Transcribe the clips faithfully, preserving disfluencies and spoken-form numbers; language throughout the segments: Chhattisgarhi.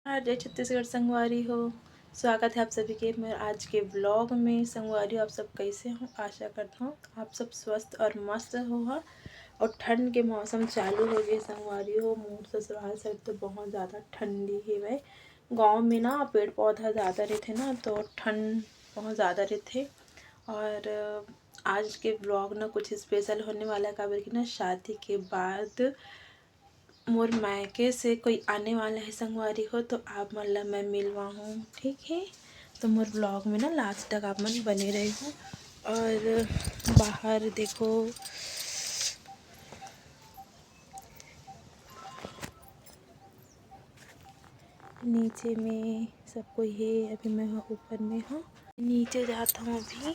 नमस्कार, जय छत्तीसगढ़ संगवारी हो। स्वागत है आप सभी के मेरे आज के व्लॉग में। संगवारी हो, आप सब कैसे हो? आशा करता हूँ आप सब स्वस्थ और मस्त हो हा। और ठंड के मौसम चालू हो गए संगवारी हो। मोर ससुराल साइड तो बहुत ज़्यादा ठंडी हेवय। गाँव में ना पेड़ पौधा ज़्यादा रहते ना, तो ठंड बहुत ज़्यादा रहते। और आज के व्लॉग ना कुछ स्पेशल होने वाला है, काबर कि ना शादी के बाद मोर मायके से कोई आने वाला है संगवारी हो, तो आप मन ला मैं मिलवाहूँ, ठीक है? तो मोर व्लॉग में ना लास्ट तक आप मन बने रहे हो। और बाहर देखो, नीचे में सब कोई है, अभी मैं ह ऊपर में हूँ, नीचे जात हूँ अभी।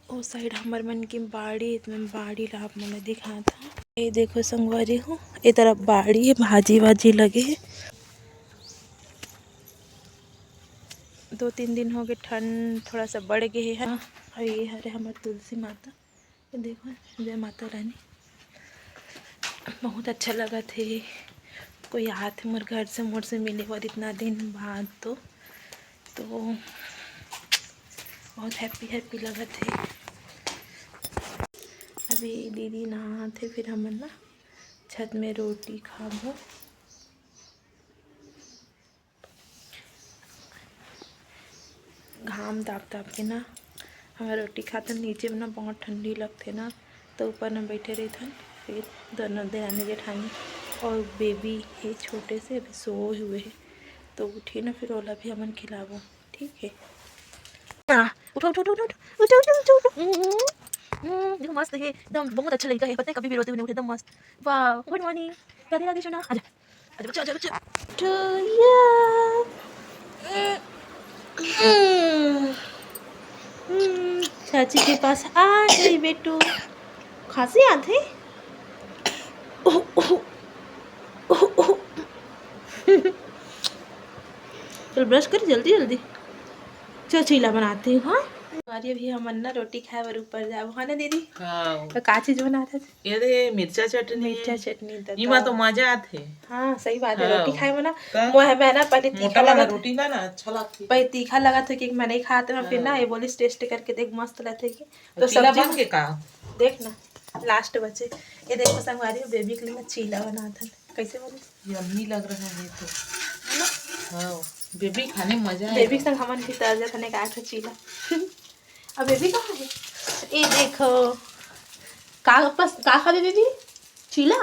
ओ साइड हमर मन के बाड़ी, त मैं बाड़ी ला आप मन ल दिखात हूँ। ये देखो संगवारी हो, ए तरफ बाड़ी है, भाजी वाजी लगे है। दो तीन दिन हो गए, ठंड थोड़ा सा बढ़ गए है। हाँ, और ये हरे हमर तुलसी माता, ये देखो, जय माता रानी। बहुत अच्छा लगत हे, कोई आत हे मोर घर से, मोर से मिले बर इतना दिन बाद, तो तो बहुत हैप्पी हैप्पी लगत हे। अभी दीदी नहात हे, फिर हमन ना छत में रोटी खाबो। घाम ताप ताप के ना हमर रोटी खाथन। नीचे में ना बहुत ठंडी लगथे ना, तो ऊपर में बैठे रहिथन। फिर दोनों देरानी जेठानी और बेबी हे छोटे से, अभी सोए हुए हे, तो उठी ना, फिर ओला भी हमन खिलाबो, ठीक है? हाँ, उठो, उठो, उठो, उठो, उठो। हम्म, हम्म, देखो, मस्त है एकदम, बहुत अच्छा लड़का है, पता है, कभी भी रोते हुए नहीं उठे, एकदम मस्त। वाह, गुड मॉर्निंग, राधे राधे सोना, आजा। अच्छा, बच्चा, अच्छा, बच्चा। To you। हम्म, चाची के पास आ गई बेटू। खांसी आत हे। चल ब्रश कर जल्दी जल्दी। चल चीला बनाती हूँ, हाँ। अरे अभी हमन ना रोटी खाए बर ऊपर जाबो, है ना दीदी? हाँ। तो का चीज बनात हे? ये दे मिर्चा चटनी। मिर्चा चटनी तो इमा तो मजा आथे। हाँ, सही बात है, हाँ। रोटी खाए में ना, त मोहे में ना पहले तीखा मोटा वाला लगत, रोटी ना, ना अच्छा लगथे। पहले तीखा लगत है कि मैं नहीं खाते, मैं फिर ना हाँ। ये बोलिस टेस्ट करके देख, मस्त लगथे कि। तो चीला सब्जी बन के का? देख ना, लास्ट बचे। ये देखो संगवारी, बेबी के लिए मैं चीला बनात हन। कैसे बोली? यम्मी लग रहा है तो। है ना? हाँ, बेबी खाने में मजा आएगा। बेबी के संग हमन भी तर जात हन का चीला। अब बेबी कहाँ है? ये देखो, का पस-, का खाबे बेबी? चीला?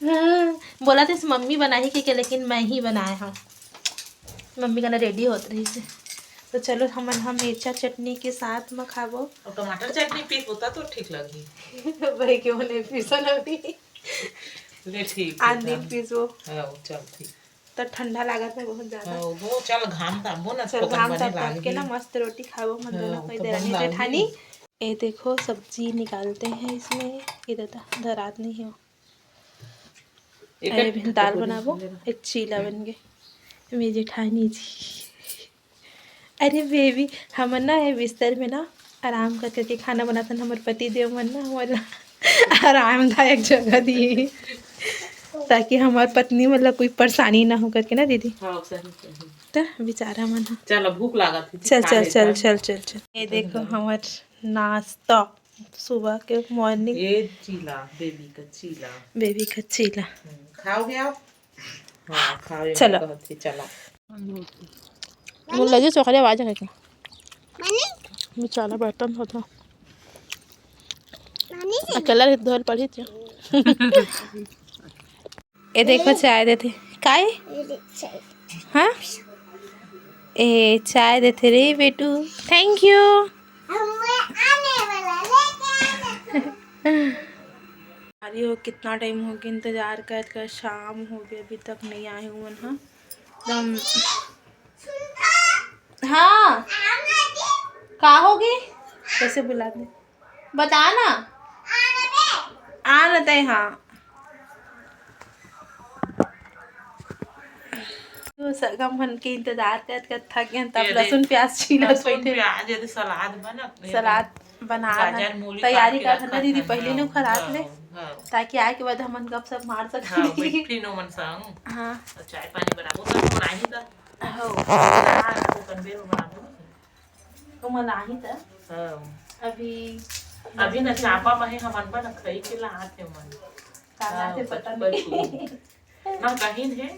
हम्म, बोला था इस मम्मी बनाही के, के, लेकिन मैं ही बनाए हूँ। मम्मी का ना रेडी होत रहिस हे। तो चलो, हमन हम मिर्चा चटनी के साथ में खाबो। और टमाटर चटनी पीस होता तो ठीक लगही। भाई क्यों नहीं पीसन अभी? ले ठीक है, आन दिन हाँ। पीसबो। हाँ, चल ठीक। तो ठंडा लागत है बहुत ज्यादा। हाँ, वो चल घाम तापबो ना, चल तो घाम बने ताप ताप के लागही। ना मस्त रोटी खाबो, मन हाँ, दोनों कोई तो देरानी बन लागही। जेठानी। ये देखो सब्जी निकालते हैं इसमें, ये दादा धरात नहीं हो। एक अरे एक अभी दाल टोकरी बनाबो, ले ला। एक चीला बन गए। मेरी जेठानी जी, अरे बेबी, हमन ना ये बिस्तर में ना आराम कर करके खाना बनाथन। हमर पति देव मन ना हमन ला आरामदायक जगह दिए, ताकि हमार पत्नी मन ला कोई परेशानी ना हो करके ना दीदी। हाँ, सही, सही। त बेचारा मन ह। चल, अब भूख लागत हे, चल, खा चल, ले, चल, खा। चल, चल, चल। ये देखो हमार नाश्ता सुबह के मॉर्निंग। ये चीला, बेबी का चीला। बेबी का चीला। हम्म, खाओगे आप? हाँ, खाओ, ये चलो। कहत हे, चला। मोर लगे से ओकरे आवाज है क्या? मम्मी? बेचारा बर्तन धोत हे। मम्मी? अकेला रहे तो धोल पड़ी थी। ए देखो, चाय देथे। काय? हाँ? ए, चाय देथे रे बेटू। Thank you। अरे, वो कितना टाइम हो गया इंतजार कर कर, शाम हो गया, अभी तक नहीं आए हुए हैं। एकदम। हाँ, का होगे? कैसे बुला दे? बता ना। आन तय, हाँ। तो सगम मन के इंतजार करत करत थक गए, तब ये दे, लहसुन प्याज छीलत लहसुन बैठे। प्याज, ये दे सलाद बना, ये सलाद दे। बना, गाजर, मूली तैयारी काट के करत हन ना रखत दीदी, हन, पहले हाँ, नू खरात ले, हाँ, हाँ। ताकि आए के बाद हमन गपशप मार सकन। हाँ, बैठिन ओमन संग। हाँ। अउ चाय पानी बनाबो, तब बनाही त। हाँ। हाँ, तो कनबे में बनाबो। ओमन आही त। हाँ। अभी अभी न चापा म हे, हमन बर न खई के लात हे ओमन। का लात हे हाँ, पता बच-, नहीं। बच-, ना कहिन हे,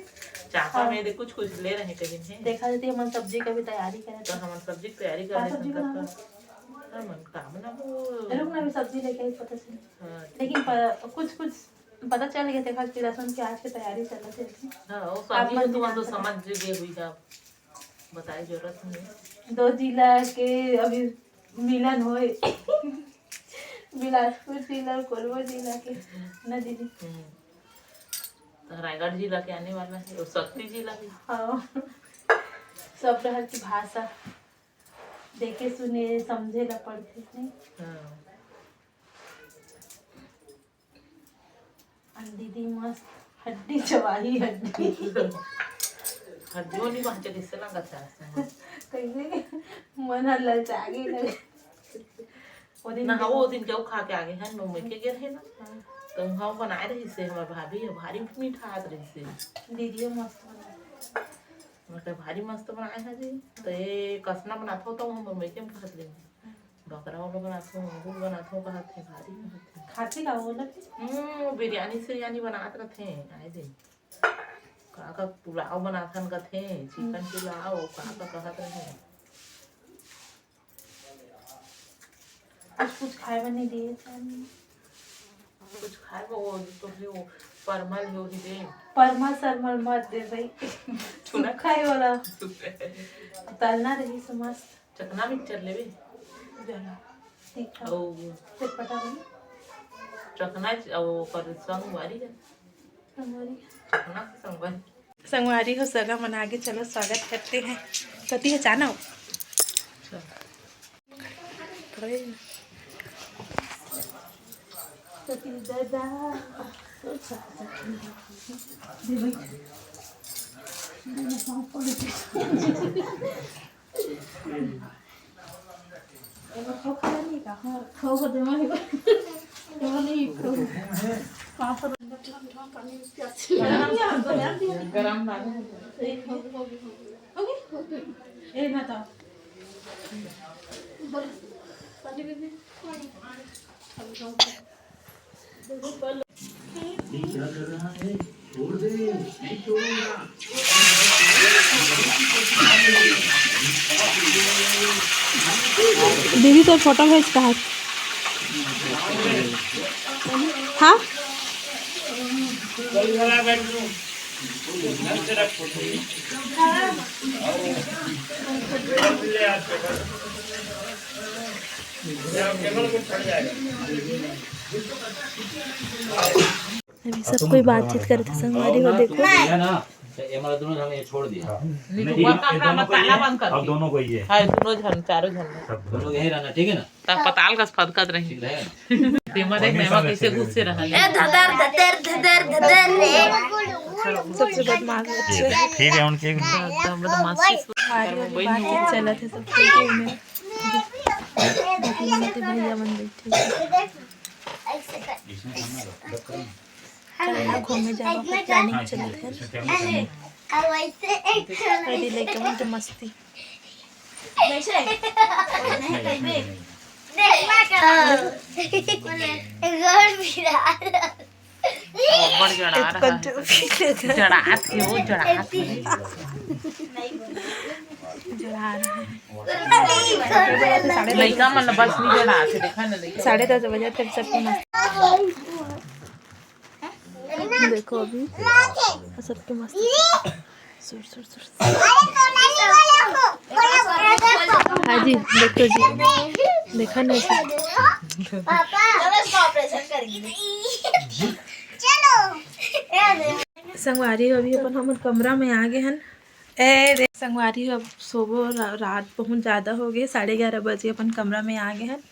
चापा हाँ। में दे कुछ कुछ ले रहे कहिन हे। देखा देती हमन सब्जी का भी तैयारी करत तो हन। हमन सब्जी की तैयारी का कर रहे सब्जी हन बनाबो? तब तो। हमन का बनाबो? रुक ना, अभी सब्जी लेके आई, पता चली। हाँ। लेकिन प-, कुछ कुछ पता चल गया, देखा कि लहसुन प्याज के तैयारी चलत हे अभी। हाँ, वो आप सब्जी मन तो तुमन तो दिखा समझ गए हुई है। बताए जरूरत नहीं। दो जिला के अभी मिलन होए। बिलासपुर जिला और कोरबा जिला के, ना दीदी? हम्म। तो रायगढ़ जिला के आने वाला है, वो शक्ति जिला भी। हाँ। सब डहर की भाषा देखे सुने समझे ला पड़थे, नहीं? हाँ। अन दीदी मस्त हड्डी चबाही हड्डी। हड्डियों नहीं बाँचे, कैसे लागत है? कैसे मन ह ललचा गे लगे। वो दिन ना, के वो दिन के वो खा के आगे हैं, मम्मी के गे रहे ना, हाँ। तो वहाँ बनाए रही से हमार भाभी ह, भारी मीठा हाथ रही से। दीदी मस्त बनाए। मतलब भारी मस्त बनाए है जी। तो ये कसना बनात हो तो हम मम्मी के कहत रही। बकरा वाला बनाथों, अंगूर बनाथों, कहत हे, भारी कहत हे। खाथे का वो वाला? हम्म, बिरयानी सिरयानी बनात रथे, आए दिन। का का पुलाव बनाथन कथे, चिकन हम्म। पुलाव, का का कहत रहे। आज कुछ खाए बर नहीं दिए था। कुछ खाए बर, वो तो हे, वो परमल हे, वही दे। परमल सरमल मत दे भाई। सुना? खाए वाला। सुना। तलना रही से मस्त। चकना mixture लेबे? जला। तीखा। अउ चटपटा बनी। चकना च-, अउ ओकर संगवारी है। संगवारी। चकना के संगवारी। संगवारी हो, सगा मन आगे, चलो स्वागत करते हैं। कति है चाना हो? चल। पकड़े ना। कति दादा। दे भाई। दे ना, पाँव पड़ गए। एमा खोखा नहीं का? हाँ, खोखा दे मैं। एमा नहीं, खोखा। पाँव पर ठंडा ठंडा पानी में प्यास लगी। गरम पानी। हो गई, हो गई, हो गई। हो गई? ए, ना तो। बोलो, पानी पीबे? पानी। दीदी, तोर फोटो भेज कहा। हाँ? अभी सब कोई बातचीत करत हे, संगवारी हो, देखो। तो ये ना, तो ये वाला दोनों झन ये छोड़ दिया। हाँ। नहीं, तो नहीं, वो ये कमरा दोनों में को ताला ये, बंद कर अब दिया। दोनों को ये। हाँ, दोनों झन, चारों झन। सब दोनों यहीं रहना, ठीक है ना? तब पताल कस फदकत रही। ठीक रहेगा ना? तेमा देख, नेमा कैसे गुस्से रहा। ए, धदर, धदर, धदर, धदर रे। सबसे बदमाश बच्चे। ठीक है, उनके भी। एकदम बदमाशी। हमारी अभी बातचीत चलत हे सब, ठीक है, में। लेकिन इनके भैया मन बैठे हैं। कहाँ घूमे जाबो के planning चलत हे। अरे, लइका मन के मस्ती। बड़ जड़ा रहा। जड़ात हे, वो जड़ात हे। जड़ा रहा है। लइका मन ल बस नहीं जड़ात हे, देखा ना लइका। साढ़े दस बजे तक सबके मस्ती। देखो अभी सबके मस्ती। सुर, सुर, सुर। हाँ जी, देखो जी, देखा ना जी। संगवारी हो, अभी अपन हमन कमरा में आ गए हन। ए रे संगवारी हो, अब सोबो, रा-, रात बहुत ज़्यादा हो गए, साढ़े ग्यारह बजे अपन कमरा में आ गए हन।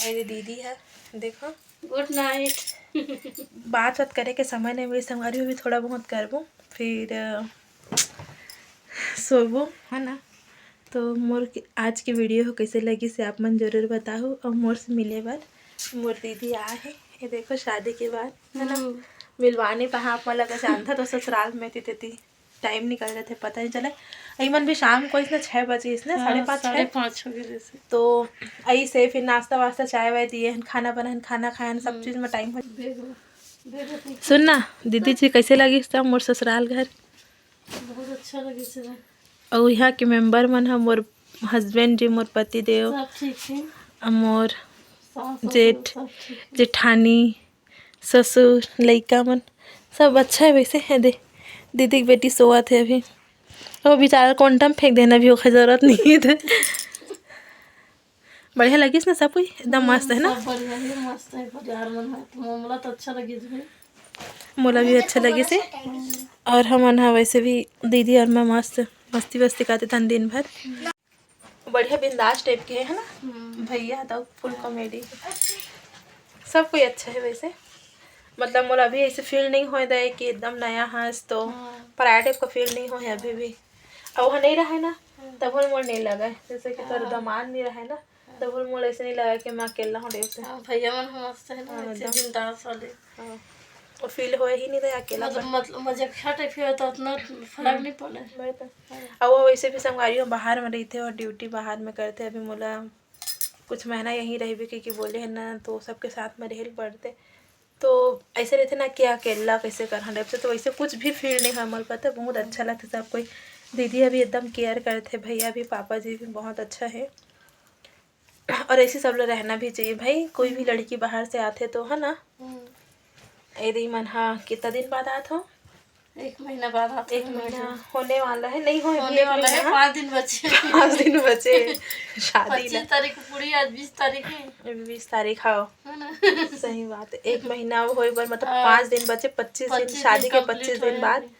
ए रे दीदी है, देखो। Good night। बात वात करे के समय नहीं मिले संगवारी हो, अभी थोड़ा बहुत करबो, फिर, अ, सोबो, है ना? तो मोर के, आज के वीडियो हो कैसे लगिस हे आप मन जरूर बताहू। और मोर से मिले बर मोर दीदी आए हे, ये देखो शादी के बाद, है ना? मिलवा नहीं पाहा आप मन ला, जानथा तो ससुराल में थी, तेती टाइम निकल जाथे, पता नहीं चले। अई मन भी शाम को इसने छः बजे, इसने हाँ, साढ़े पाँच, साढ़े छः। पाँच हो गए जैसे। तो अई से फिर नाश्ता वास्ता, चाय वाय दिए हन, खाना बनाए हन, खाना खाए हन, सब चीज़ में टाइम हो। सुन ना दीदी जी, कैसे लगिस त मोर ससुराल घर? बहुत अच्छा लगिस हे। अउ यहाँ के मेंबर मन ह मोर हस्बैंड जी, मोर पति देव, सब ठीक है। अउ मोर सास ससुर जेठ, सब ठीक है। जेठानी, ससुर, लइका मन सब अच्छा है वैसे है। दे दीदी के बेटी सोवत है अभी, वो बेचारा कोंटा म फेंक देना भी ओखर जरूरत नहीं है। तो बढ़िया लगिस ना सब कोई, एकदम मस्त है ना? सब बढ़िया है, मस्त है, परिवार मन है तो मोला तो अच्छा लगिस भाई। मोला भी अच्छा लगिस हे। और हमन ह वैसे भी दीदी और मैं मस्त मस्ती वस्ती करते थन दिन भर। बढ़िया बिंदास टाइप के है ना? भैया तो फुल कॉमेडी। सब कोई अच्छा है वैसे, मतलब मोला अभी ऐसे फील नहीं होए दे कि एकदम नया हस तो पराया टाइप का फील नहीं होए अभी भी। और वहाँ नहीं रहे ना, तब मोर नहीं लगा, जैसे कि तोर दमाद नहीं रहे ना, तब मोर ऐसे नहीं लगा कि मैं अकेला हूँ टाइप से। हाँ, भैया मन ह मस्त है ना, हाँ, ऐसे एकदम। बिंदास वाले। हाँ। वो फील होए ही नहीं रहा अकेला मतलब, पर। मतलब मजाकिया टाइप के होता, उतना फर्क नहीं पड़े। वही तो। हाँ। अब वो वैसे भी संगवारी हो बाहर में रहिथे और ड्यूटी बाहर में करथे, अभी मोला कुछ महीना यहीं रहिबे के, के बोले है ना, तो सबके साथ में रहे ल पड़थे। तो ऐसे रहिथे ना कि अकेला कैसे करहा टाइप से, तो वैसे कुछ भी फील नहीं होए मोला, पता है, बहुत अच्छा लगता सब कोई। दीदी अभी एकदम केयर करथे, भैया भी, पापा जी भी बहुत अच्छा है। और ऐसे सब लोग रहना भी चाहिए भाई, कोई भी लड़की बाहर से आथे तो, है ना? हम्म। ए दीदी मन हा कितना दिन बाद आत हो? एक महीना बाद आत एक हो। महीना होने वाला है, नहीं हो, अभी होने एक वाला है, महीना। पाँच दिन बचे। पाँच दिन बचे शादी ला। पच्चीस तारीख को पूरी, आज बीस तारीख है। अभी बीस तारीख, हाँ। है ना? सही बात है, एक महीना अब होए बर, मतलब हाँ। पाँच दिन बचे, पच्चीस दिन, पच्चीस शादी दिन के complete पच्चीस दिन होए बाद हैं।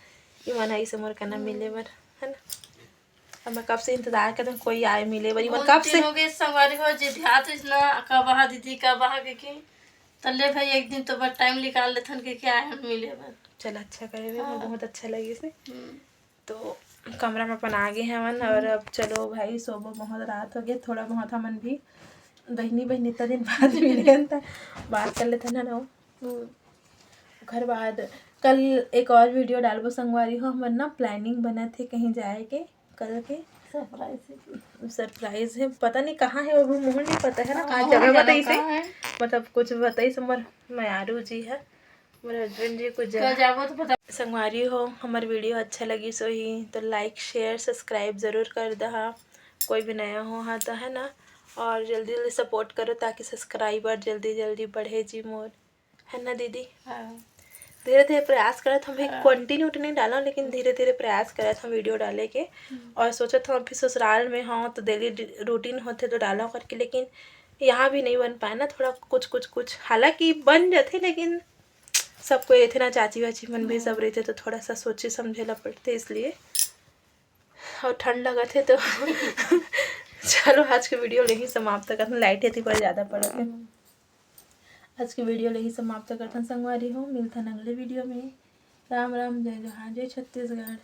ये मन आई से मोर कना मिले बर, है ना? अब मैं कब से इंतजार करत हूँ कोई आए मिले बर, ये मन बहुत कब दिन से। हो गए संगवारी हो, जे ध्यान तो इसना कब आहा दीदी, कब आहा के, के। तले भाई एक दिन तो बस टाइम निकाल लेथन के, के आए हम मिले बर। चल अच्छा करे बे, मोर हाँ। बहुत अच्छा लगिस हे। हम्म। तो कमरा में अपन आ गए हवन और अब चलो भाई सोबो, बहुत रात हो गए, थोड़ा बहुत हमन भी बहिनी बहिनी इतना दिन बाद मिले हन त बात कर लेथन ना। हम्म। ओकर बाद कल एक और वीडियो डालबो संगवारी हो, हमर ना प्लानिंग बनत हे कहीं जाए के कल के। सरप्राइज है। सरप्राइज है, पता नहीं कहाँ है, वो भी मोहन नहीं पता है ना, हाँ, कहाँ मोहन जगह जाना बताइस हे। कहाँ है? मतलब कुछ बताइस हे, मोर मयारू जी है, मोर हस्बैंड जी कुछ कल जगह। जाबो तो पता। संगवारी हो, हमर वीडियो अच्छा लगिस होही तो लाइक, शेयर, सब्सक्राइब जरूर कर दहा, कोई भी नया हो हा तो, है ना? और जल्दी जल्दी सपोर्ट करो ताकि सब्सक्राइबर जल्दी जल्दी बढ़े जी मोर, है ना दीदी? हाँ। धीरे धीरे प्रयास करत हम भी हाँ। कंटिन्यू तो नहीं डालो, लेकिन धीरे धीरे प्रयास करत हम वीडियो डाले के। हम्म। और सोचत हम अभी ससुराल में हो तो डेली रूटीन होथे तो डालो करके, लेकिन यहाँ भी नहीं बन पाए ना, थोड़ा कुछ कुछ कुछ, हालांकि बन जाथे लेकिन सब कोई रहिथे ना, चाची वाची मन भी सब हाँ। रहिथे तो थोड़ा सा सोचे समझे ला पड़थे इसलिए। और ठंड लगत हे तो चलो आज के वीडियो ल यहीं समाप्त करथन, लाइट एती बर ज़्यादा पड़त हे। हम्म। आज के वीडियो ल यहीं समाप्त करथन संगवारी हो, मिलथन अगले वीडियो में। राम राम, जय जोहार, जय छत्तीसगढ़।